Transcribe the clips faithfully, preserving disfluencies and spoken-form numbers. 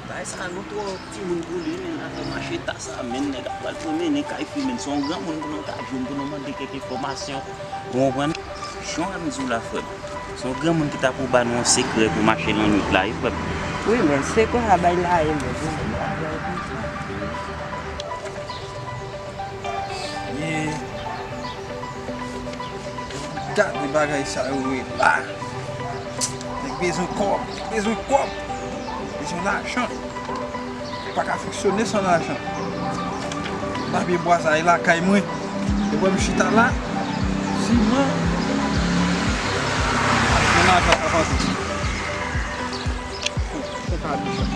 Bagay sa nou twò timoun pou li, men afè mache ta sa, men nèg ap pral pran mennen kay fi, men se yon granmoun pou nou ta jwenn pou nou mande kèk enfòmasyon. Ou konprann? Jan m di w la, frè m. Se yon granmoun ki ta pou ba nou yon sekrè pou mache lannwit la, wi, frè m. Wi, men sekrè a bay la, e, men. Ye. Gade bagay sa yo ye la. Nèg bezwen kòb, nèg bezwen kòb. Bezwen lajan. Ou pa ka fonksyone san lajan. Babye bwa sa e lakay mwen. E wè m chita la. Siman. Ap gen lajan k ap antre. Se pa bizan.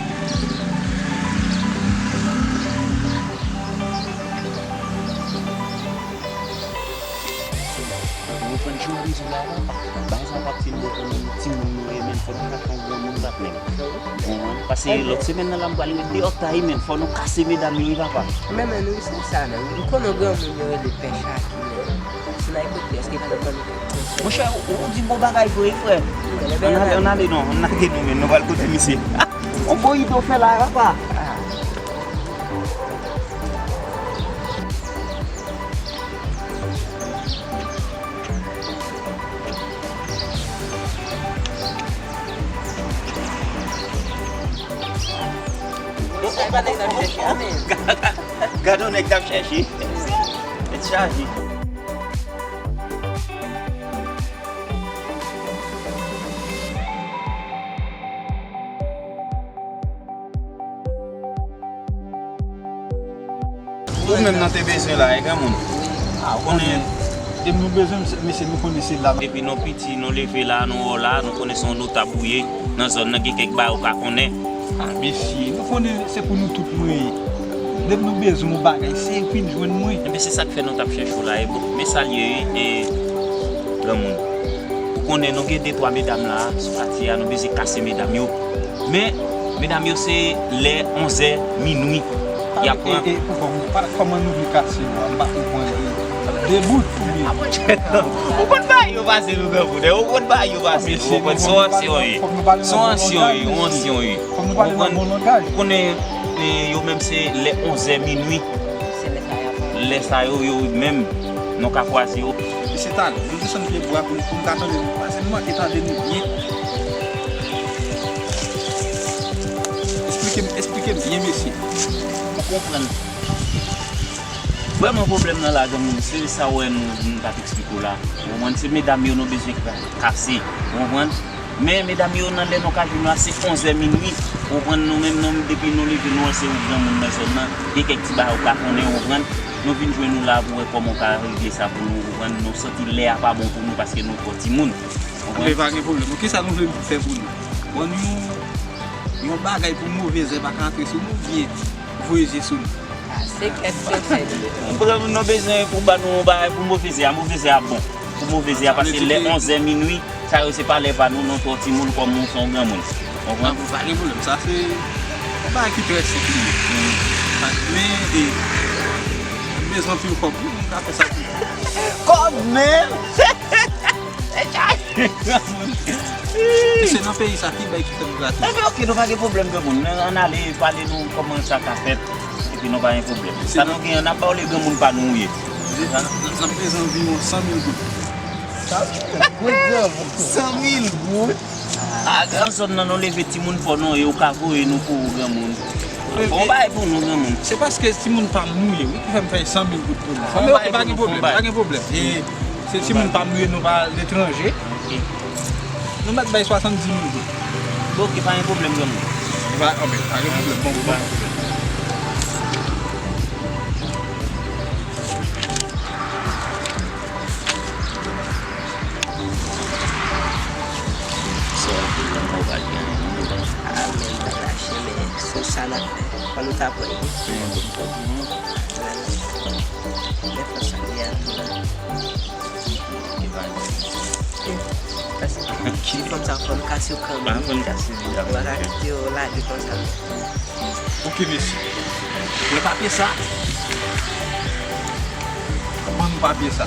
Ou konprann jan bizou la la? Bagay sa p ap fin bon pou nou, timoun nou ye, men fò nou ka fè yon granmoun bat menm. Ou konprann? Paske lòt semèn nan la, m pral ret deyò ta, men fò nou kase medam yo, wi, papa. Men, men, nou, se sa, men. M konnen yon granmoun yo rele Pè Chaki, men. Si n al kote, èske l ap ban nou konsèy? Monchè, ou, ou di bon bagay vre, frè. Ann ale, ann ale non, ann lage nou, men nou pral kote misye. On bon ide w fè la, papa. Gade yon nèg k ap chèche. Tèt chaje. Ou menm nan te bezwen la, e granmoun. Wi. A, ou konnen. Depi nou bezwen, mesye, nou konnen se la. Depi nou piti, nou leve la, nou wè w la, nou konnen se yon notab ou ye. Nan zòn nan, gen kèk bagay ou ka konnen. A, mesye, nou konnen se pou nou tout mwen ye. Depi nou bezwen yon bagay, se vin jwenn mwen. Enben, se sa k fè nou t ap chèche w la, e bon. Men sa l ye, wi, e granmoun. Ou konnen, nou gen de twa medam la, sou katye a, nou bezwen kase medam yo. Men, medam yo se lè onzè, minui, y ap pran. E, e, e, kòman, kòman nou vle kase yo a? M pa konprann. Debout, oubyen? Ou konn bagay yo pase, nou granmoun, ou konn bagay yo pase, ou konprann? Se yon ansyon ye, se yon ansyon ye, yon ansyon ye. Ou konprann? Ou konnen, e, yo menm se lè onzè, minui. Lè sa yo, yo menm, nou ka kwaze yo. Mesye, talè, nou desann pye bwa pou, pou m ka tande nou, paske m manke tande nou byen. Esplike m, esplike m byen, mesye. Ou konprann. Vrèman, pwoblèm nan la, granmoun, se sa w wè nou, nou t ap eksplike w la. Ou konprann? Se medam yo nou bezwen ka-, kase. Ou konprann? Men, medam yo, nan lè nou ka jwenn yo a, se onzè, minui. Ou konprann? Nou menm, nou, depi nou leve, nou wè se ou granmoun nan zòn nan. Gen kèk ti bagay ou ka konnen, ou konprann? Nou vin jwenn ou la pou wè kòman w ka regle sa pou nou, ou konprann? Nou santi lè a pa bon pou nou paske nou twò timoun. Ou konprann? Men pa gen pwoblèm. Kisa nou vle m fè pou nou? Ban nou yon, yon bagay pou move zèb pa ka antre sou nou, oubyen voye zye sou nou? A, se kèk konsèy nou bezwen. Granmoun, nou bezwen pou ban nou yon bagay pou move zye a, move zye a bon. Pou move zye a, paske lè onzè, minui, sa yo se pa lè pa nou, nou twò timoun kòm nou se yon granmoun. Konprann? A, bon, pa gen pwoblèm. Sa se yon bagay ki trè senp li ye. Men, e, m bezwen anpil kòb, wi, m ka fè sa tou. Kòb menm? Se nan peyi sa ki bay ki fè nou grate. Enben, oke, nou pa gen pwoblèm, granmoun. Ann ale, pale nou kòman sa ka fèt. Epi nou pa gen pwoblèm. Sa nou gen an, n ap ba w le granmoun pa nou ye. N ap bezwen anviwon san mil goud. San mil goud? A, gran zòn nan, nou leve timoun fò nou, e yo ka voye nou pou ou, granmoun. Fò w bay pou nou, granmoun. Se paske timoun pa m nou ye, wi, ki fè m fè san mil goud pou nou. Fò w bay pou nou, fò w bay. Pa gen pwoblèm, pa gen pwoblèm. E se timoun pa m nou ye, nou pa letranje. Nou mèt bay swasanndis mil goud. Bon, oke, pa gen pwoblèm, granmoun. Pa, anben, pa gen pwoblèm, bon, bon. Sa w ap di la, ou pa gen anyen, non? A, men, m pa lache, men se sa n ap fè. Fò nou ta pran li. Men, bon, fò nou. Men, fò sa li a tou la. E pa gen. E, paske ti fanm sa, fò n kase yo kanmenm. Fò n kase li. Ou pa ka kite yo lage konsa. Oke, mesye. Wè papye sa? Ban nou papye sa.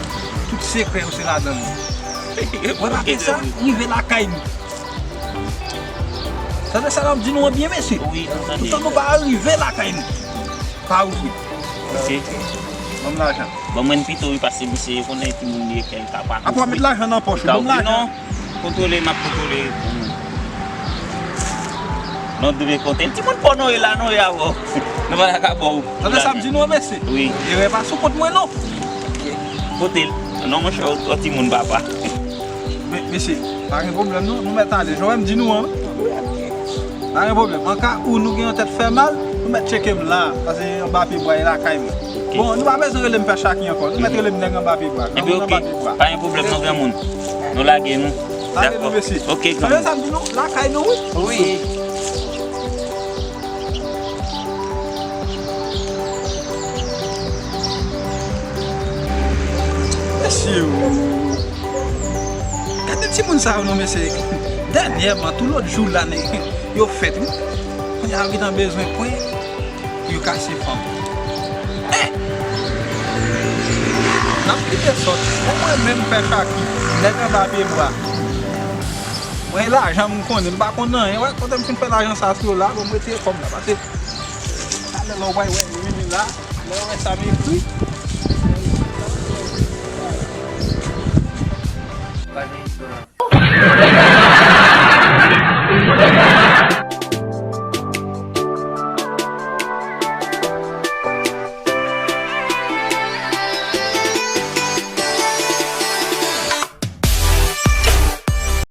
Tout sekrè yo se ladan l. Wè papye sa? Rive lakay nou. Tande sa n ap di nou an byen, mesye. Wi, nou tande. Toutan nou pa rive lakay nou. Pa ouvri. Ok. Ban m lajan. Ban mwen pito wi, paske misye konnen ki moun li ye, kè l ka pa Apa w met lajan nan pòch ou? Ban m lajan. Non, kontwole, m ap kontwole. Non, dwe konte. Timoun pa w non ye la, non ye avè w. Nou pa ta ka ba w. Tande sa m di nou an, mesye. Wi. Erè pa sou kont mwen non. Kote l? Non, monchè, yon timoun papa. Men, mesye, pa gen pwoblèm non. Nou mèt ale. Jan w wè m di nou an. Pa gen pwoblèm. An ka ou nou gen yon tèt fè mal, nou mèt tcheke m la. Paske anba pye bwa e lakay mwen. Bon, nou pa bezwen rele m pè Chaki ankò. Nou mèt rele m nèg anba pye bwa. Ebyen, ok. Pa gen pwoblèm non, granmoun. Nou lage nou. Lage nou, mesye. Ok, Tande sa m di nou, lakay nou wi. Wi. Mesye, o. Gade timoun sa yo non, mesye. Dènyèman, tou lòt jou la, yo fèt wi. Kounye a yo gentan bezwen pwen pou yo kase fanm. Eh! N ap kite sòt. Bon, mwen menm pè Chaki, nèg anba pye bwa. Mwen lajan m konnen, m pa konn anyen. Wè, kote m fin fè lajan sa sou yo la, bon, m retire kòb la, pase. Talè lè w bay wè, m vini la, lè w wè sa m ekri.